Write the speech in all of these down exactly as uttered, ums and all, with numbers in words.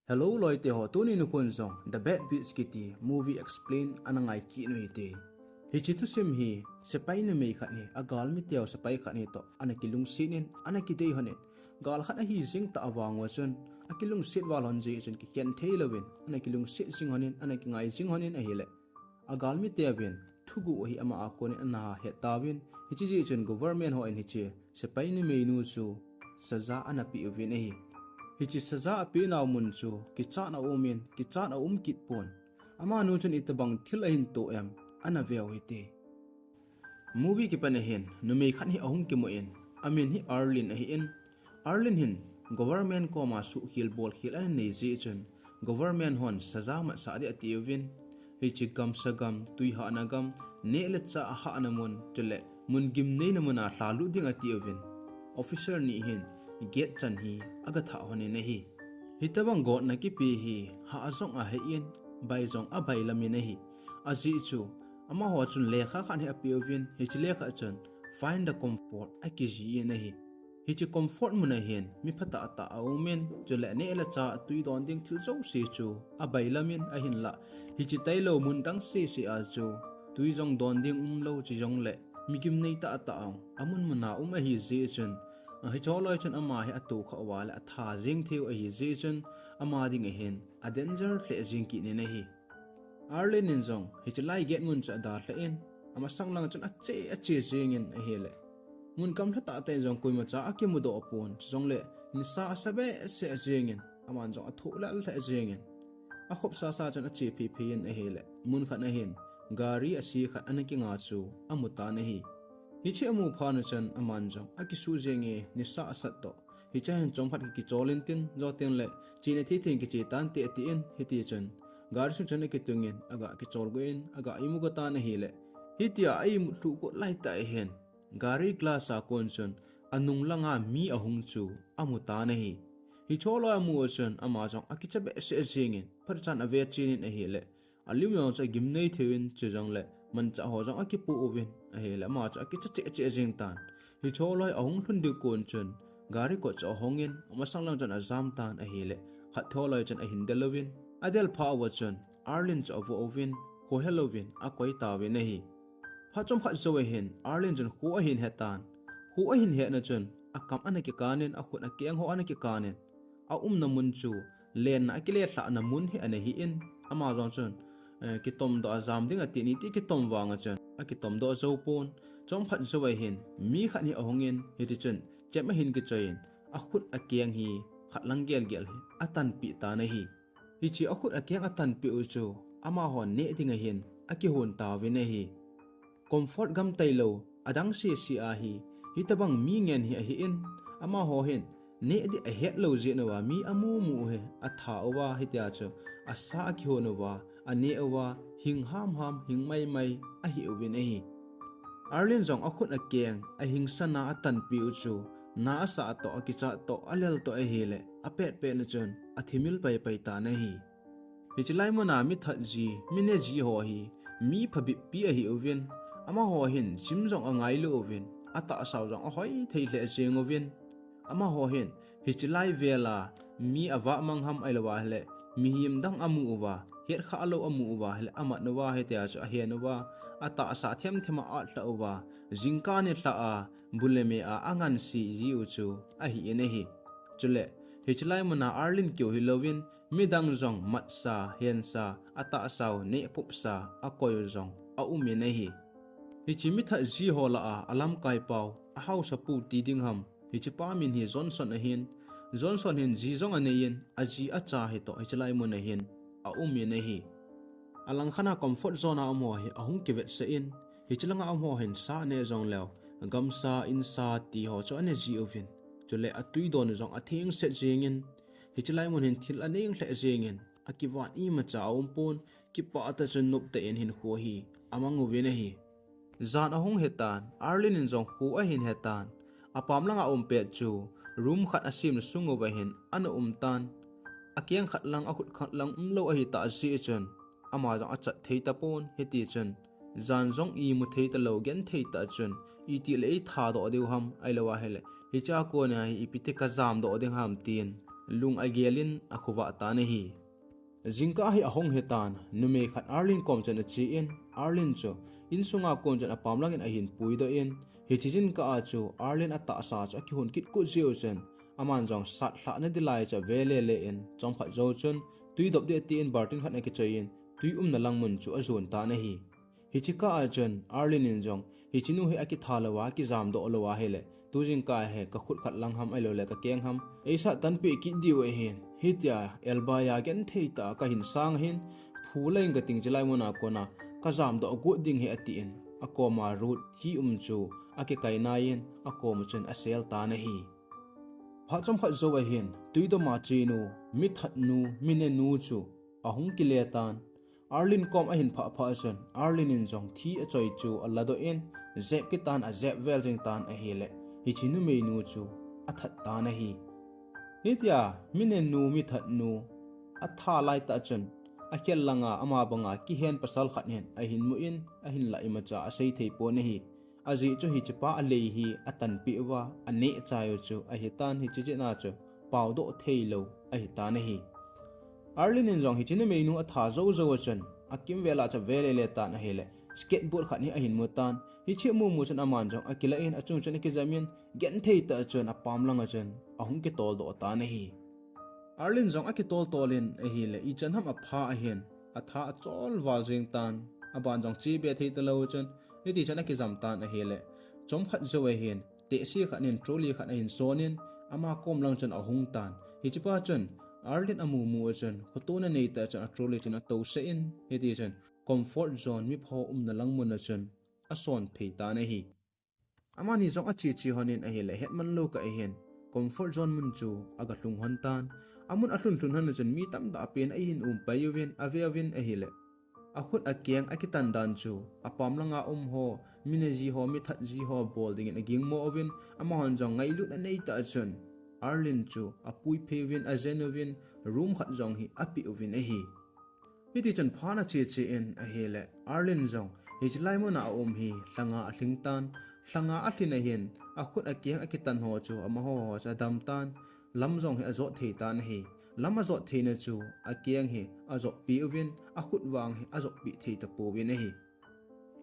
Hello loite ho, tuni nikho jong The Bad Batch kiti movie explain ana ngai kit u hite. Hiche thusim hi sepai numei khat hi agalmi teu sepai khat hi toh ana kilungset in, ana kidei lhon in, gal khat ahi jing tah vang uva chun akilungset val lhon jeh chun kikhen thei louvin ana kilungset jing lhon in, ana kingai jing lhon in ahile, agalmi teuvin thuguh hi ama a kon in ana het tauvin, hiche jeh chun government hon hiche sepai numeinu chu saza ana pe uvin ahi. Hiche saza apenau mun chu kichat aum in, kichat aum kit pon, amanu chun itobang thil ahin toh em, ana veu hite. Movie kipan ahin numei khat hi ahung kimu in, amin hi Arlene ahin, Arlene hin government koma suhkhel bolkhel ana nei jeh chun government hon saza matsah ding ati uvin, hiche gamsa gam, twi hahna gam, neh le chah hahna mun, chule mun gimneina mun a lhalut ding ati uvin, officer ni hin gate chan hi aga thah lhon in ahi. Hitobang gotna kipe hi hah jong ahei in, bai jong abailam in ahi. Ajeh chu amaho chun lekha khat hi ape uvin, hiche lekha chun Find the Comfort akijih in ahi. Hiche comfort mun ahin mi phatah tah aum in, chule neh le chah, twi don ding thil jouse chu abailam in, ahinlah hiche tailou mun dang sese a chu twi jong don ding umlou, chujongle mi gimnei tahtah jong amun mun a um ahi jeh chun, hiche loi chun ama hi ato khah uva le atha jeng thei u ahi jeh chun ama ding ahin a danger lheh jeng kit in ahi. Arlene in jong hiche lai gate mun chu adalhah in, amasang lang chun ache, ache jeng in ahile, mun gamlha tahtah in jong koimacha akimudoh pon, chujongle nisa asa behseh jeng in, aman jong athoh lel lheh jeng in, akhop sasa chun ache phei phei in ahile, mun khat ahin gari ase khat ana kinga chu amu tan ahi. Hiche amu phat na chun aman jong akisuh jeng e, nisa asat toh. Hiche hin chomkhat kichol intin, jou tengle chena thei thei in kiche tante atin, hitichun gari sung chun akitung in aga kichol go in, aga imu go tan ahile, hitia a imut lhuh got laitah ahin gari glass a kon chun anung langa mi ahung chu amu tan ahi. Hiche loi amu a chun ama jong akicha behseh jeng in, phatechan ave chen in ahile, aliu jong chu agimnei thei uvin, chujongle manchah ho jong akipoh uvin ahile, ama chu akicha cheh cheh jeng tan. Hiche loi ahung lhun ding kon chun gari kot chu ahong in, amasang lang chun ajam tan ahile, khat tholoi chun ahin del uvin, adel phat uva chun Arlene chu avoh uvin, kho helouvin akoi tauvin ahi. Phat chomkhat jou ahin Arlene chun kho ahin hetan. Kho ahin hetna chun akam ana kikan in, akhut akeng ho ana kikan in, aumna mun chu lenna akilehlhahna mun hi ana hi in, ama jong chun, eh, kitomdoh a jam ding ati in, iti kitom vang a chun akitomdoh jou pon. Chomkhat jou ahin mi khat hi ahung in, hitichun chem ahin kichoi in, akhut akeng hi khat lang gelgel hi atanpeh tan ahi. Hiche akhut akeng atanpeh u chu amahon neh ding ahin akihon tauvin ahi. Comfort gam tailou adang sese a hi hitobang mi ngen hi ahi in, amaho hin neh ding ahet lou jeh uva mi amu mu u hi atha uva, hitia chu asa akihon uva, aneh uva, hing hamham, hing maimai ahi uvin ahi. Arlene jong akhut akeng ahing sana atanpeh u chu na asah toh, akichat toh, alel toh ahile, apetpet na chun athimil paipai tan ahi. Hiche lai muna mi that ji, mi neh ji ho hi mi phabep pi ahi uvin, amaho hin gym jong angailu uvin, atahsau jong ahoi thei lheh jeng uvin, amaho hin hiche lai vel a mi avahmang ham ahilouva hile, mihem dang amu uva, hetkhah lou amu uva hile, amat uva, hitia chu ahen uva, atahsa themthem a atlhah uva, jingkah nilhah a bu le me a anganse ji u chu ahi in ahi. Chule hiche lai muna Arlene keu hilouvin, midang jong matsa, hensa, atahsau nehphupsa akoi u jong aum in ahi. Hiche mi that ji ho lah a alamkai pau, ahaosapu ti ding ham, hichepa min hi Johnson ahin, Johnson hin ji jong anei in, aji acha hitoh hiche lai mun ahin aum in ahi. Alangkhat a comfort zone a um ho hi ahung kivetsah in, hiche langa um ho hin sa aneh jongleu, gamsa, insa ti ho chu aneh ji uvin, chule atwi don u jong athengset jeng in, hiche lai mun hin thil aneng lheh jeng in, akivan imacha aumpon, kipah tah chun noptah in hinkho hi amang uvin ahi. Jan ahung hitan, Arlene in jong kho ahin hetan. Apam langa um pet chu room khat asem sung uva hin ana umtan. Akeng khat lang, akhut khat lang umlou ahitah jeh chun ama jong achat thei tapon, hitichun jan jong imu thei talou, genthei tah chun itile eithadoh diu ham ahilouva hile, hichea kona hi ipi ti kajamdoh ding ham tin lung agel in akhovah tan ahi. Jingkah hi ahung hitan, numei khat Arlene kom chun achen, Arlene chu insunga kon chun apam langin ahin puidoh in, hiche jingkah a chu Arlene atahsa chu akihon kit kut jeh u chun, aman jong sat lhahna ding lai chu ave lele in, chomkhat jou chun, tui dop ding atin baltin khat akichoi in, tui umna lang mun chu ajon tan ahi. Hiche kah a chun, Arlene in jong, hiche nu hi akitha lou a, akijam doh lou ahile, tu jingkah hi kakhut khat lang ham ahilou le kakeng ham eisat tanpeh kit diu ahin, hitia elbai a genthei tah a kahin sang ahin, phu laiyin kating, chulai mun a kona kajam doh got ding ahi atin, akoma Ruth thi um chu akikai nai in, akom chun asel tan ahi. Phat chomkhat jou ahin, tui dom a chenu, mi that nu, mi ne nu chu ahung kile tan. Arlene kom ahin phah phah chun, Arlene in jong thi achoi chu aladoh in, jep kit tan, ajep vel jeng tan ahile, hiche numei nu chu athat tan ahi. Hitia mi ne nu, mi that nu atha lai tah chun, akhel langa ama banga kihen pasal khat hin ahin mu in, ahinlah imacha asei thei pon ahi. Ajeh chu hichepa alei hi atanpeh uva, aneh chai u chu ahitan, hiche jeh a chu paodoh theilou ahitan ahi. Arlene in jong hiche numei nu atha jou jou a chun, akimvel a chu ave lele tan ahile, skateboard khat hi ahin mu tan. Hiche amu mu chun aman jong akilah in, achung chun akijam in, genthei tah chun apam langa chun ahung kitoldoh tan ahi. Arlene jong akitol tol in ahile, ichan ham apha ahin, atha achol val jeng tan, aban jong chebe thei talou chun, hiti chun akijam tan ahile, chomkhat jou ahin, tehse khat in trolley khat ahin son in, ama kom lang chun ahung tan. Hichepa chun, Arlene amu mu a chun, khotona nei tah chun a trolley chun atousah in, hiti chun, comfort zone, mipha umna lang mun a chun ason phei tan ahi. Amani jong ache che hon in ahile, hetman lou kah ahin, comfort zone mun chu aga lhung hon tan. Amun alhun lhun hon a chun mi tamtah pen ahin um pai uvin, ave uvin ahile, akhut akeng akitan dan chu, apam langa um ho, mi ne ji ho, mi that ji ho bol dingin agingmo uvin, amahon jong ngailutna nei tah chun, Arlene chu apui phei uvin, ajen uvin, room khat jong hi apeh uvin ahi. Hiti chun phat ache che in ahile, Arlene jong hiche lai mun a aum hi lhanga alhing tan. Lhanga alhin ahin, akhut akeng akitan ho chu, amaho ho chu adam tan. Lam jong hi ajot thei tan ahi. Lam ajot theina chu, akeng hi ajotpi uvin, akhut vang hi ajotpi thei tapouvin ahi.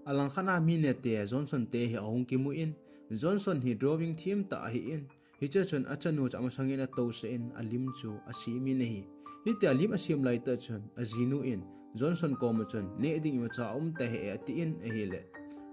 Alangkhat a mi nete Johnson te hi ahung kimu in, Johnson hi drawing them tah ahin, hiche chun achanu chu amasang in atousah in, alim chu asem in ahi. Hitia lim asem lai tah chun, ajinu in Johnson koma chun, neh ding imacha aum tahih e atin ahile,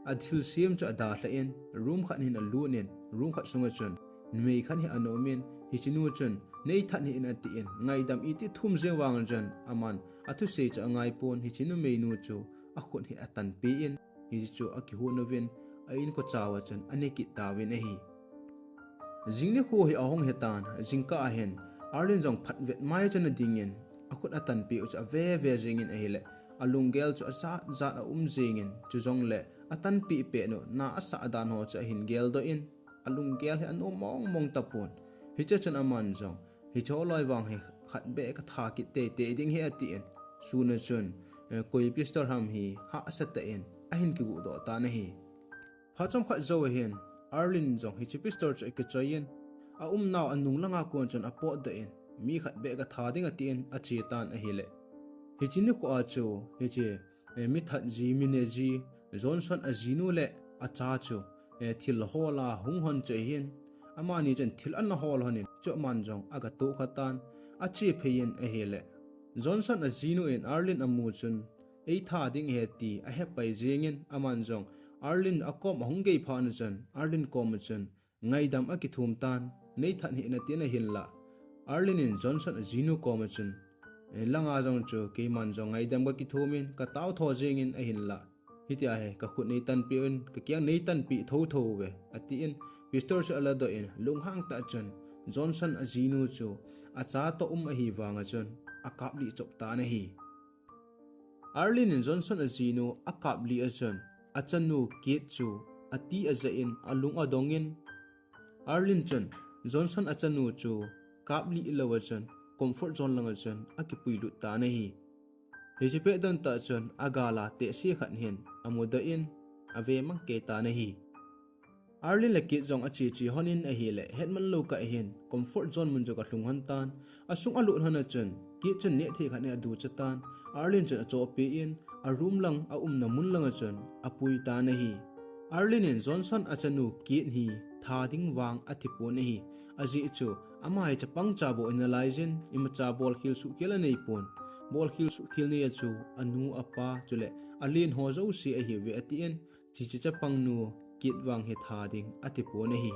athilsem chu adalhah in, room khat hin alut in, room khat sunga chun numei khat hi ana um in, hiche nu chun nei that hih in atin, ngaidam iti thum jeng vang chun, aman athusei chu angaipon, hiche numei nu chu akhut hi atanpeh in, hiche chu akihon uvin, a inkocha uva chun ane kit tauvin ahi. Jing nikho hi ahung hitan, jingkah ahin, Arlene jong phatvet mai chun adingin, akhut atanpeh u chu ave ve jengin ahile, alunggel chu ajat jat aum jengin, chujongle atanpeh pet u na asah dan ho chu ahin geldoh in, alunggel hi anom mong mong tapon. Hiche chun aman jong, hiche loi vang hi khat beh katha kit teitei ding ahi atin, sun a chun, eh, koi pistol ham hi hahsa tah in ahin kiguhdoh tan ahi. Phat chomkhat jou ahin, Arlene jong hiche pistol chu akichoi in, aumnau anung langa kon chun apotdoh in, mi khat beh katha ding atin ache tan ahile, hiche nikho a chu, hiche, eh, mi that ji, mi ne ji, Johnson ajinu le acha chu, eh, thil hol a hung hon chu ahin, amani chun thil ana hol hon in, chu aman jong aga tohkha tan, ache phei in ahile, Johnson ajinu in Arlene amu chun eitha ding ahi ti ahepai jengin, aman jong Arlene akom ahung gei phat chun, Arlene koma chun ngaidam akithum tan, nei that hih in atin ahinlah, Arlene in Johnson ajinu koma chun, eh, langa jong chu keiman jong ngaidam kakithum in, katao tho jengin ahinlah, hitia hi kakhut neitanpeh un, kakeng neitanpeh thotho uve, atin, pistol chu aladoh in, lunghang tah chun Johnson ajinu chu acha toh um ahi vang a chun akaplih chop tan ahi. Arlene in Johnson ajinu akaplih a chun, achanu Kate chu ati ajah in alung adong in, Arlene chun Johnson achanu chu kaplih lou a chun comfort zone langa chun akipuilut tan ahi. Hiche pet don tah chun agal a tehse khat hin amudoh in, ave mang kei tan ahi. Arlene le Kit jong ache che hon in ahile, hetman lou kah hin comfort zone mun chu aga lhung hon tan. Asung alut hon a chun, Kit chun nehthei khat hi aducha tan. Arlene chun achoh peh in, a room lang, aumna mun lang a chun apui tan ahi. Arlene in Johnson achanu Kit hi tha ding vang athipon ahi. Ajeh chu, ama hi chapang cha bou ahina laijin, imacha bolkhel suhkhel aneipon. Bolkhel suhkhel nei a chu, anu, apa, chule alen ho jouse ahiuve atin, hiche chapangnu Kit vang hi tha ding atipon ahi.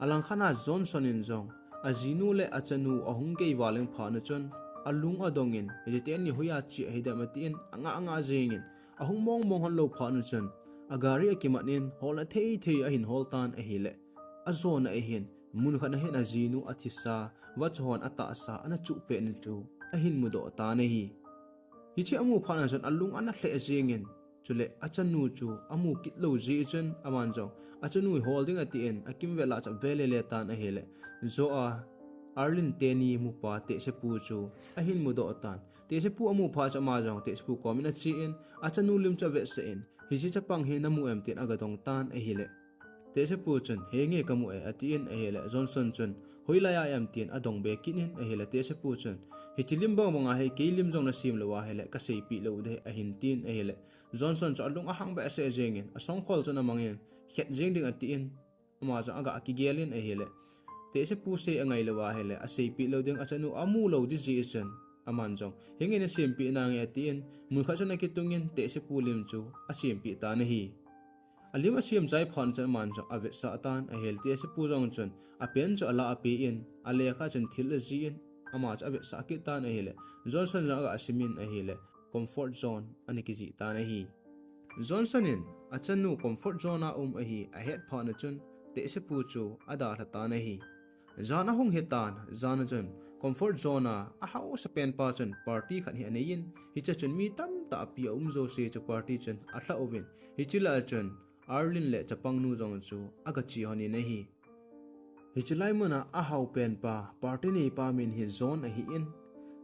Alangkhat a Johnson in jong, ajinu le achanu ahung gei val leng phat a chun, alung adong in, hiche teni hoiya che ahidem atin, angah angah jeng in, ahung mong mong hon lou phat a chun, agari akimat in, holna thei thei ahin hol tan ahile, ajona ahin, mun khat a hin ajinu athisa, vachhon atahsa ana chuh pet na chu ahin mudoh tan ahi. Hiche amu phat a chun alung ana lheh jeng in, chule achanu chu amu kit lou jeh chun aman jong achanu hi hol ding atin akimvel a chu ave lele tan ahile, joh a Arlene teni mupa tehsepu chu ahin mudoh tan. Tehsepu amu phat chun ama jong tehsepu kom in ache in, achanu lim chu avetsah in, hiche chapang hi namu em tin aga dong tan ahile, tehsepu chun, henge kamu e, atin ahile, Johnson chun, hoilai a em tin adong be kit in ahile, tehsepu chun, hiche lim bang bang a hi kei lim jong nasem lou ahile kaseipeh lou ding ahi, ahin tin ahile, Johnson chu alung ahang behseh jeng in, asongkhol chun amang in, khet jeng ding atin, ama jong aga kigel in ahile, tehsepu sei angai lou ahile, aseipeh lou ding achanu amu lou ding jeh chun, aman jong, henge nasempeh nange atin, mun khat chun akitung in tehsepu lim chu asempeh tan ahi. Alim asem chai phat chun aman jong avetsah tan ahile, tehsepu jong chun apen chu alah ape in, alekha chun thil ajih in, ama chu avetsah kit tan ahile, Johnson jong aga sim in ahile, comfort zone ana kijih tan ahi. Johnson in achanu comfort zone a um ahi ahet phat a chun, tehsepu chu adalha tan ahi. Jan ahung hi tan, jan a chun comfort zone a ahaosa pen pa chun party khat hi anei in, hiche a chun mi tamtah pi aum jouse chu party chun alhah uvin, hiche lah a chun Arlene le chapangnu jong chu aga che hon in ahi. Hiche lai mun a ahao pen pa, party nei pa min hi John ahi in.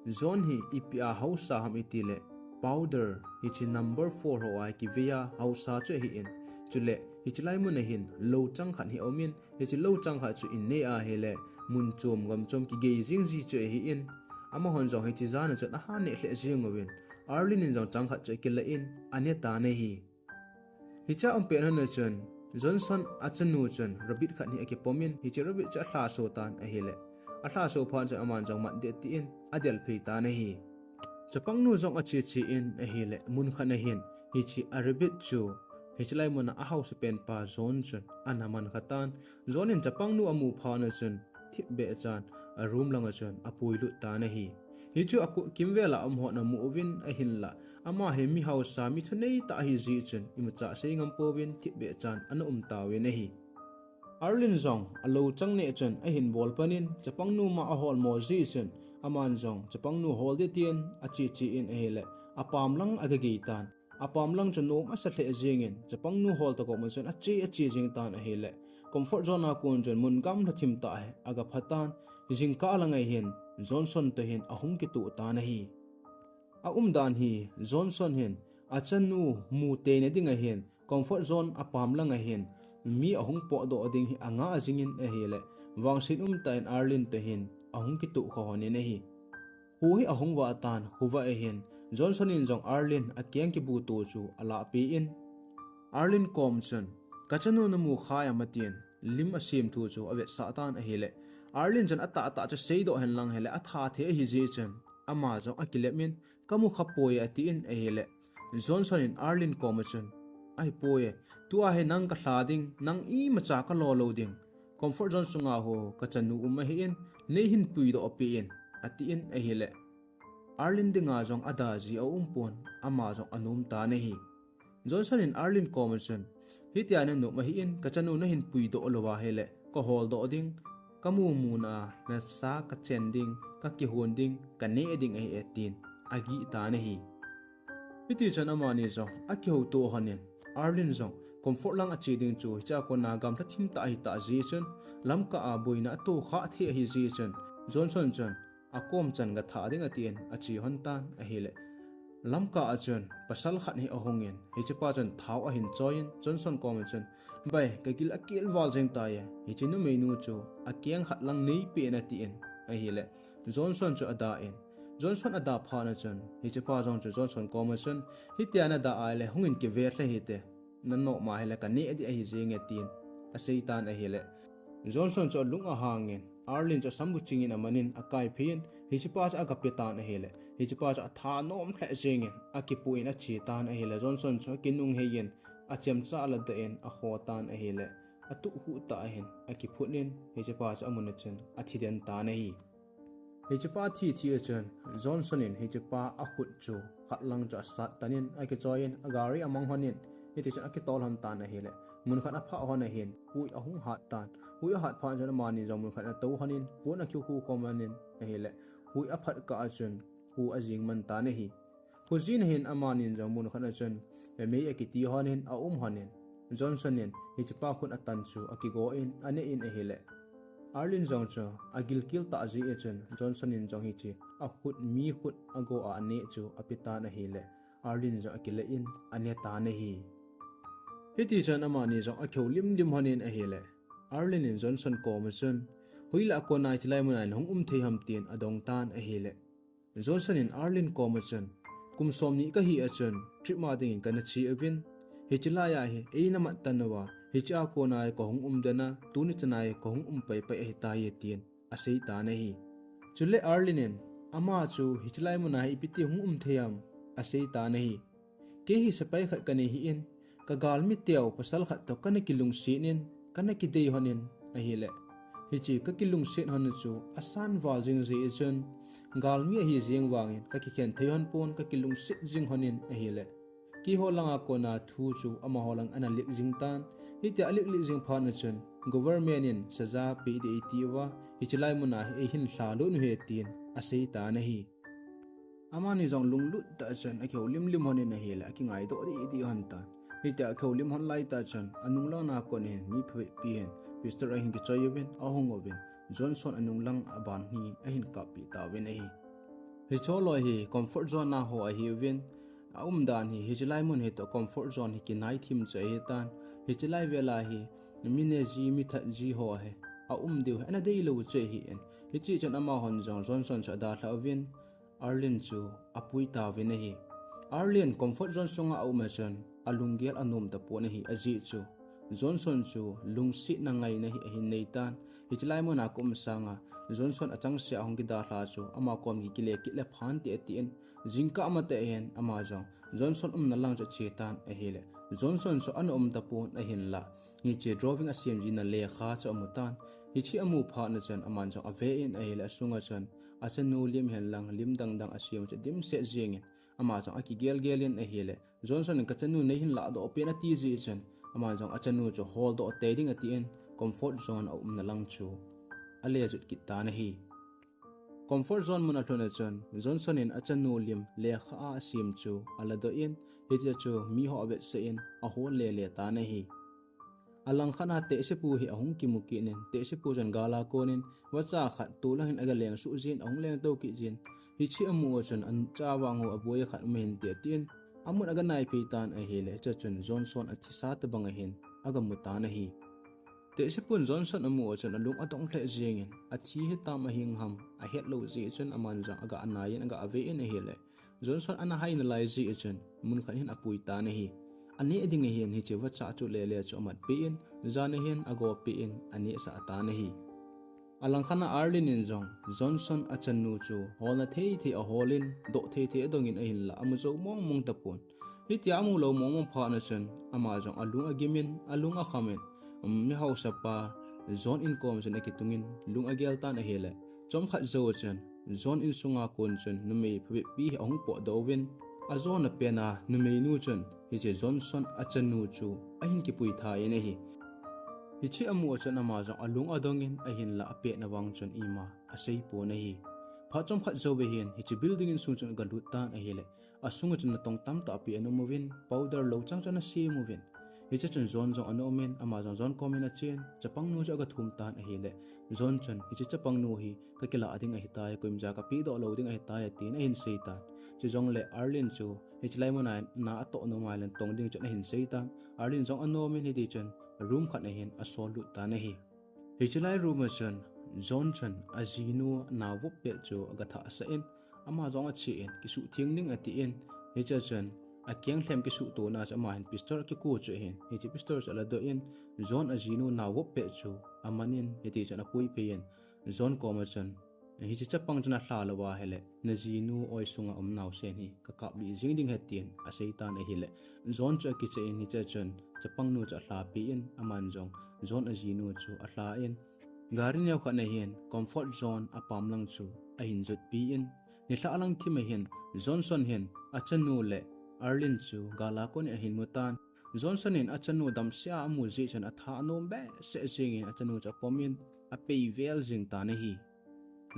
John hi ipi a haosa ham iti le, powder, hiche number four ho a kivei a haosa chu ahi in. Chule, hiche lai mun a hin lou chang khat hi aum in, hiche lou chang khat chu in nei ahile, mun chom gam chom kigei jing ji chu ahi in. Amahon jong hiche jan a chun aha neh lheh jeng uvin, Arlene in jong chang khat chu akila in, ane tan ahi. Hiche a um pet hon a chun, Johnson achanu chun rabbit khat hi akipom in, hiche rabbit chu alhaso tan ahile, alhaso phat chun aman jong mat deh tin adel phei tan ahi. Chapangnu jong ache che in ahile, mun khat a hin, hiche a rabbit chu, hiche lai mun a ahaosa pen pa John chun ana man kha tan. John in chapangnu amu phat a chun, thipbeh chan, a room lang a chun apui lut tan ahi. Hichu akimvel a um hon amu uvin ahinla, ama hi mi haosa, mi thunei tah ahi jeh chun, imacha sei ngam pouvin thipbeh chan ana um tauvin ahi. Arlene jong alou chang neh chun ahin bol pan in, chapangnu ma ahol mo jeh chun, aman jong chapangnu hol ding tin ache che in ahile, apam lang aga gei tan. Apam lang chu nom asa lheh jeng in, chapangnu hol ta kom a chun ache, ache jeng tan ahile, comfort zone a kon chun mun gamla thim tah hi aga pha tan. Jingkah lang a hin, Johnson toh hin ahung kitoh tan ahi. A umdan hi, Johnson hin achanu mu teina ding a hin, comfort zone apam lang a hin mi ahung potdoh ding hi angah jing in ahile, vangset umtah in Arlene toh hin ahung kitoh kha hon in ahi. Kho hi ahung vah tan, khovah a hin, Johnson in jong Arlene akeng kibuto chu alah peh in, Arlene kom chun, kachanu namu kha em atin, lim asem thu chu avetsah tan ahile, Arlene chun atahtah chu seidoh hen lang hile, atha thei ahi jeh chun, ama jong akilep in, kamu kha poi atin ahile, Johnson in Arlene kom a chun, ahipoi, tua hi nang kalha ding, nang imacha kalo lou ding, comfort zone sunga ho kachanu um ahi in, neihin puidoh peh in, atin ahile, Arlene dinga jong ada ji aumpon, ama jong anom tan ahi. Johnson in Arlene kom a chun, hitia nanom ahi in, kachanu nahin puidoh lou ahile, kaholdoh ding, kamu muna nasa kachen ding, kakihon ding, kaneh ding ahi e tin agih tan ahi. Hitichun amani jong akihouto hon in, Arlene jong comfort lang ache ding chu hichea kona gamla thim tah ahitah jeh chun, lamkah a boina atoh khah thei ahi jeh chun, Johnson chun akom chan gathah ding atin ache hon tan ahile, Lamkah a chun pasal khat hi ahungin, hichepa chun thao ahin choiyin, Johnson koma chun, "Bai, kagil akel val jeng tai e, hiche numeinu chu akeng khat lang neipen," atin ahile, Johnson chu adan. Johnson ada phat a chun, hichepa jong chu Johnson koma chun, "Hitia nada ahile hungin kive lheh hite, nanoh ma hile kaneh ding ahi jenge," tin aseitan ahile, Johnson chu alung ahangin, Arlene chu asambuchingin amanin akaipheiyin, hichepa chu agapetan ahile, hichepa chu athanom lheh jengin akipuiyin achetan ahile, Johnson chu akinungheiyin, achemcha aladoh in akhotan ahile, atuh huhtah ahin akiphutnin, hichepa chu amun a chun athiden tan ahi. Hichepa thi thi a chun, Johnson in hichepa akhut chu khat lang chu asattan in akichoiyin, agari amang lhonin, hitichun akitol lhon tan ahile, mun khat aphah lhon ahin, hui ahung hat tan. Hui ahat phat chun amani jong mun khat atou lhonin, pon akikhukhu lhonin ahile, hui aphat kah a chun, khu ajing man tan ahi. Khojin hin amanin jong mun khat a chun, mei akiti lhonin aum lhonin, Johnson in hichepa khut atan chu akigon aneh in ahile, Arlene jong chu agilkel tah jeh a chun, Johnson in jong hiche akhut, mi khut ago a aneh chu apetan ahile, Arlene jong akile in anetan ahi. Hitichun amani jong akihoulim lim lhonin ahile, Arlene in Johnson koma chun, "Hoilah a kona hichelai muna nahung um thei ham?" tin adongtan ahile, Johnson in Arlene koma chun, "Kum somni kahi a chun trip ma dingin kana che uvin, hichelai a hi eina mattan uva, hichea kona kahung um den a, tuni chana hi kahung um paipai ahitai," tin aseitan ahi. Chule Arlene in, "Ama chu hichelai muna hi ipi ti hung um thei ham?" aseitan ahi. "Kei hi sepai khat kanei hih in, kagalmi teu pasal khat toh kana kilungset in, kana kidei lhonin ahile, hiche kakilungset lhon chu asan val jing jeh a chun, galmi ahi jeng vangin kakikhen thei lhon pon, kakilungset jing lhonin ahile, keiho langa kona thu chu amaho lang ana leak jing tan. Hitia aleak leak jing phat a chun, government in saja peh ding eiti uva, hichelai muna hi eihin lhalut u ahi," tin aseitan ahi. Amani jong lunglut tah chun akihoulim lim lhonin ahile, akingaidoh deh deh lhon tan. Hitia akihoulim lhon lai tah chun, anung langa kon hin mi phabep pi hin pistol ahin kichoi uvin, ahung uvin, Johnson anung lang aban hi ahin kappeh tauvin ahi. Hicheho loi hi comfort zone a ho ahiuvin, aumdan hi hichelai mun hi toh comfort zone hi kinai thim chu ahitan. Hichelai vel a hi mi ne ji, mi that ji ho hi aum diu hi ana deilou chu ahin. Hiche chun amahon jong Johnson chu adalhah uvin, Arlene chu apui tauvin ahi. Arlene comfort zone sunga aum a chun alunggel anom tapon ahi, ajeh chu Johnson chu lungsetna ngaina hi ahin neitan. Hichelai muna kaum sanga Johnson achangseh a hung kidalha chu ama kom kile kit le phante atin, jingkah matah hin ama jong Johnson umna lang chu achetan ahile, Johnson chu ana um tapon ahinla, hiche drawing asem jina lekha chu amutan. Hiche amu phat a chun aman jong aven ahile, asunga chun achanu lim hen lang lim dang dang asem chu adimset jengin, ama jong akigelgel in ahile, Johnson in, "Kachanu neihin lahdoh pen," ati jeh chun, aman jong achanu chu holdoh tei ding atin, comfort zone a umna lang chu alejut kit tan ahi. Comfort zone mun alhun a chun, Johnson in achanu lim lekha a asem chu aladoh in, hiche chu miho avetsah in ahol lele tan ahi. Alangkhat a tehsepu hi ahung kimu kit in, tehsepu chun gal a konin vacha khat tolang hin agaleng suh jin, ahung lengtou kit jin, hiche amu a chun, "Acha vang ho aboi khat um ahin," ti atin, amun aganaiphei tan ahile, hiche chun Johnson athisa tobang ahin agamu tan ahi. Tehsepun Johnson amu a chun alung adong lheh jengin, athi hitam ahing ham ahetlou jeh chun aman jong aga anaiyin aga aven ahile, Johnson ana hai nalai jeh chun mun khat hin apui tan ahi. Aneh ding ahin hiche vacha chu lele chu amatpeh in, jan ahin agopeh in anehsah tan ahi. Alangkhat a Arlene in jong Johnson achanu chu holna thei thei aholin, doh thei thei adongin ahinla amu jou mong mong tapon. Hitia amu lou mong mong phat a chun ama jong alung agimin, alung akhamin, um, mihaosapa John in kom chun akitungin lung agel tan ahile, chomkhat jou a chun John insunga kon chun numei phabep pi hi ahung potdoh uvin, ajona pen a numeinu chun hiche Johnson achanu chu ahin kipui tha in ahi. Hiche amu a chun ama jong alung adongin ahinla apetna vang chun ima aseipon ahi. Phat chomkhat jou vehin hiche building insung chun agalut tan ahile, asunga chun natong tamtah pi ana um uvin, powder lou chang chun asem uvin. Hiche chun John jong ana umin, ama jong John komin achen, chapangnu chu agathum tan ahile, John chun, "Hiche chapangnu hi kakilah ding ahitai, koima ja kapehdoh lou ding ahitai," atin ahin seitan. Chujongle Arlene chu hiche lai muna hin na atoh nom ahile tong ding chun ahin seitan. Arlene jong anom in hiti chun room khat a hin asol lut tan ahi. Hiche lai room a chun John chun ajinu na vop pet chu aga thah sah in, ama jong ache in, kisuh theng ding atin, hiche chun akeng lhem kisuh tona chu ama hin pistol akiku chu ahin, hiche pistol chu aladoh in, John ajinu na vop pet chu aman in, hiti chun apui phei in, John koma chun, hiche chapang chun alha lou ahile, najinu oi sunga um naosen hi kakap lih jing ding ahi tin aseitan ahile, John chu akichai in, hiche chun chapang nu chu alhapi in, aman jong John ajinu chu alha in, gari neo khat na hin comfort zone apam lang chu ahin jotpi in, nilhah lang thim a hin Johnson hin achanu le Arlene chu gal a kon in ahin mu tan. Johnson in achanu damsel a amu jeh chun atha anom behseh jeng in achanu chu apom in apei vel jing tan ahi.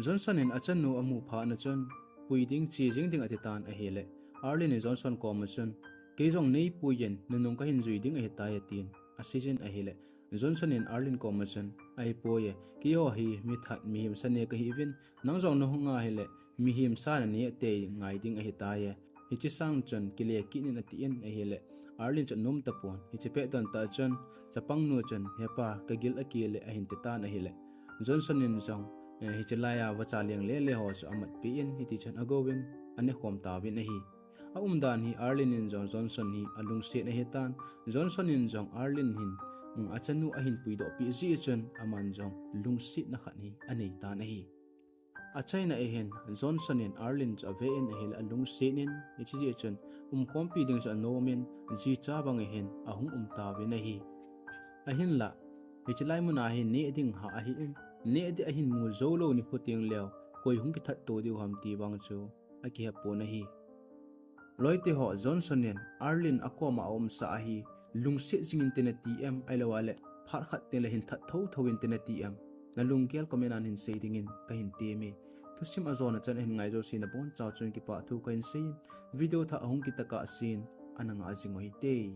Johnson in achanu amu phat na chun pui ding, che jing ding ati tan ahile, Arlene in Johnson koma chun, kei jong neipui in, nanung kahin jui ding ahitai atin aseijin ahile, Johnson in Arlene koma chun, ahipoi e, keiho hi mi that, mihem sa ne kahi uvin, nang jong nahung ahile, mihem sa nane tei ngai ding ahitai e. Hiche sang chun kile kit in atin ahile, Arlene chu anom tapon, hiche pet don tah chun chapang nu chun, hepa, kagil akel e ahin ti tan ahile, Johnson in jong, eh, hiche lai a vacha leng lele ho chu amatpi in, hiti chun agouvin anekhom tauvin ahi. Aumdan hi Arlene in jong Johnson hi alungset ahitan, Johnson in jong Arlene hin, um, achanu ahin puidoh peh jeh chun aman jong lungsetna khat hi aneitan ahi. Achaina a hin Johnson in Arlene chu ave in ahile alungset in, hiche jeh chun umkhompi ding chu anom in, jicha bang a hin ahung um tauvin ahi. Ahinla, hiche lai muna hi neh ding hah ahin, neh ding ahin mu joulou nikho tengleu, koi hung kithat to diu ham ti vang chu akihepon ahi. Loiteho, Johnson in Arlene akoma aumsah ahi, lungset jing inte nati em, ahilou le phat khat tengle hin that thouthou inte nati em? Nalunggel comment a hin sei dingin kahin temme. Thusim ajona chan ahin ngai jouse nabonchauva chun kipah thu kahin seiyin, video thah ahung kit tokah sen ana ngah jing uhite.